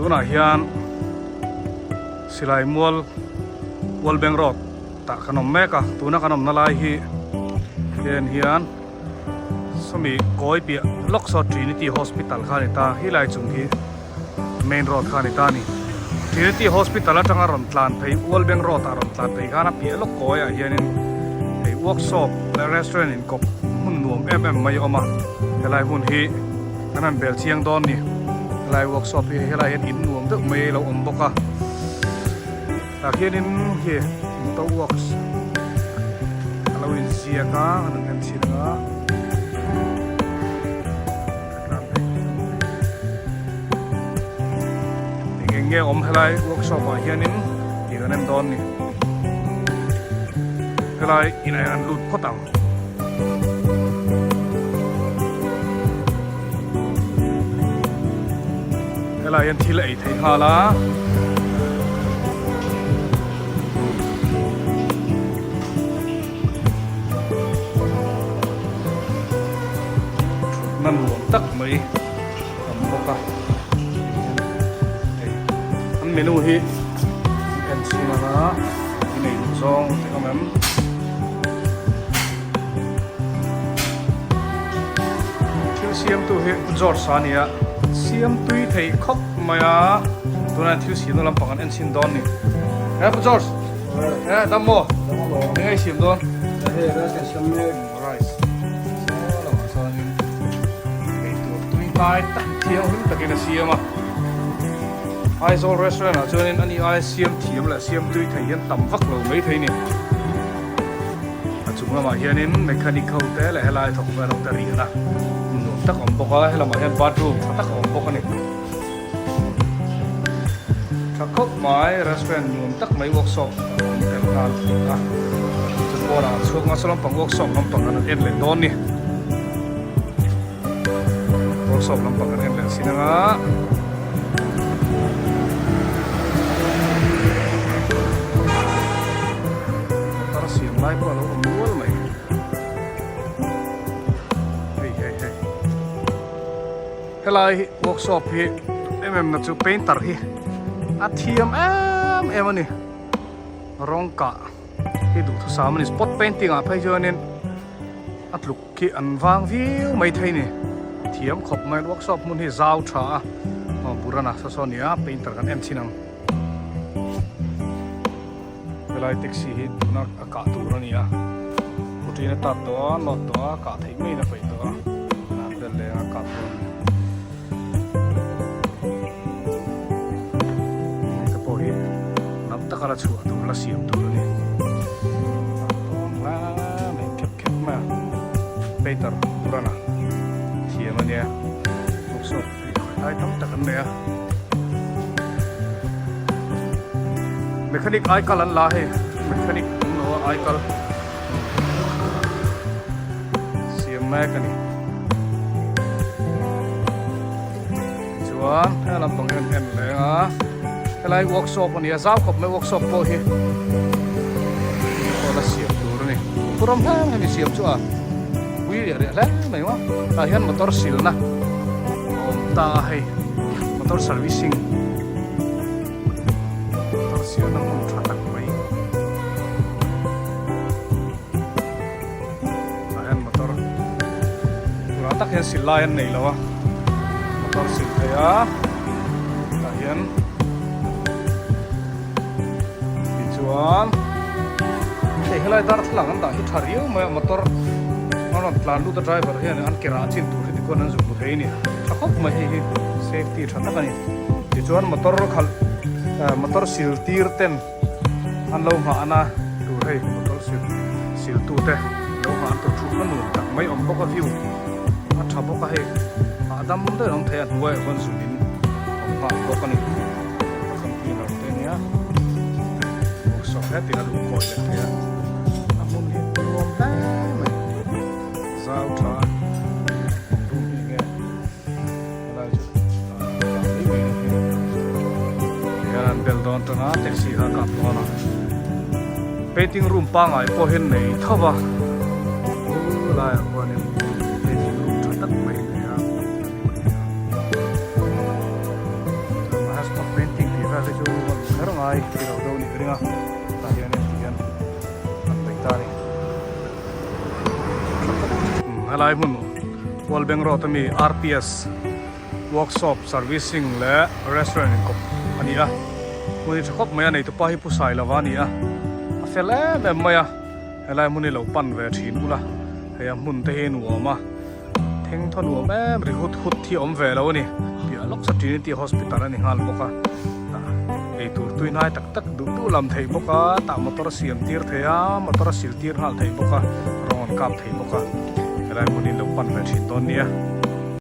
Tunah hian silai mual World Bank Road tah kan awm mek a, tuna kan awmna lai hi ten hian sawmi kawi piah lawk saw Trinity Hospital kha a ni ta, helai chung hi main road kha a ni ta a ni. Trinity Hospital atanga rawn tlan phei World Bank Road ah rawn tlan phei khan a piah lawk kawiah hianin hei workshop leh restaurant inkawp hmun nuam em em mai a awm a, helai hmun hi kan han bel chiang dawn ni. Helai workshop hi helai hian in nuam deuh mai a lo awm bawk a, tah hianin khi motor works a lo inziak a, an han en chhin ang a. Eng eng nge awm helai workshop ah hianin tih kan en dawn ni. Helai inah hian an lut phawt ang. Helai hian thil ei thei nghal a. Thutna nuam tak mai a awm bawk a hei an menu hi an en chhin ang a i nei duh zawng te awm em thil siamtu hi George a ni a siam tui thei khawp mai a tunah hian thil siamna lampang an en chhin dawn a ni he pu George. Eh, dam maw? Eng ei siam dawn? Hei, rice kan siam mek. Rice. Saw lamah chuanin ei tur tui hnai tak thianghlim takin a siam a. Aizawl restaurant ah chuanin ani aia siam thiam leh siam tui thei hian tam vak lo mai thei ni. A chung lamah hianin mechanic ho te leh helai thawk vel ho te riahna nuam tak a awm bawk a, helamah hian bathroom tha tak a awm bawk a ni. Tha khawp mai restaurant nuam tak mai workshop a awm tel nghal a chu pawnah an chhuak nasa lampang workshop lampang an en leh dawn ni workshop lampang an en leh sin anga motor siam lai pawh a lo awm nual mai hei hei hei. Helai workshop hi em em na chu painter hi a thiam em em a ni rawng kah hi duhthusam a ni spot painting ah phei chuanin a tluk khi an vang viau mai thei ni thiam khawp mai workshop hmun hi zau tha a aw burana saw saw a ni a painter kan en chhin ang helai taxi hi tuna a kah tur a ni a putin a tat tawh a nawt tawh a kah theih maiin a peih tawh a an bel leh a kah tur a ni hei te pawh hi lam taka la chhuah tur la siam tur a ni tawn hle mai khep khep mai a painter burana thiam a nia workshop tih khawih lai tam tak an nei a. Mechanic ai kal an la hei mechanic awm lo a ai kal siam mek a ni chuan he lampang hian en leng a helai workshop a ni a zau khawp mai workshop pawh hi pawh la siam tur a ni thuram hleng hemi siam chu a pui riah riah hle mai maw tah hian motor silna a awm ta a hei motor servicing motor silna hmun tha tak mai tah hian motor turah tak hian sil lai an nei lo a motor sil thei a tah hian tichuan hei helai darthlalang an dah hi tha riau mai a motor an rawn tlan lut a driver hian an ke rah chin tur hi tikhuan an zuk bu thei a ni tha khawp mai hei hi safety tha tak a ni tichuan motor khalh motor sil tir ten an lo nghah na tur hei motor sil sil tu te lo nghah an tur thut na nuam tak mai awm bawk a view a tha bawk a hei hahdam deuh an awm thei a hnuaiah chuan zun in awm nghal bawk a ni. Computer te nia workshop hetin a luh kawi leh thei a a hmun hi nuam hle mai zau tha room hi nge helai chu mai mai a ni hian an bel dawn tan a taxi kha a kap dawn a painting room pangai pawh hian nei tho va helaiah khuanin painting room tha tak mai a nei a. ngai ti lo deuh a nih ka ring a tah hianin ti hian an bei ta a ni. Helai hmun Wallbank Road ami RPS Workshop Servicing leh Restaurant inkawp a ni a, hmun hi tha khawp mai a nei tupa hi Pu Sailova a ni a, a fel em em mai a, helai hmun hi lo pan ve thin ula, hei a hmun te hi nuam a, Theng thaw nuam em ri hut hut hi a awm ve lo a ni. Piah lawk sa Trinity Hospital a ni nghal bawk a. Tah eitur tui hnai tak tak duh duh lam theih bawk a, tah motor a siam tir thei a, motor a sil tir nghal theih bawk a, rawng an kap thei bawk a. Helai hmun hi lo pan ve thin dawn nia.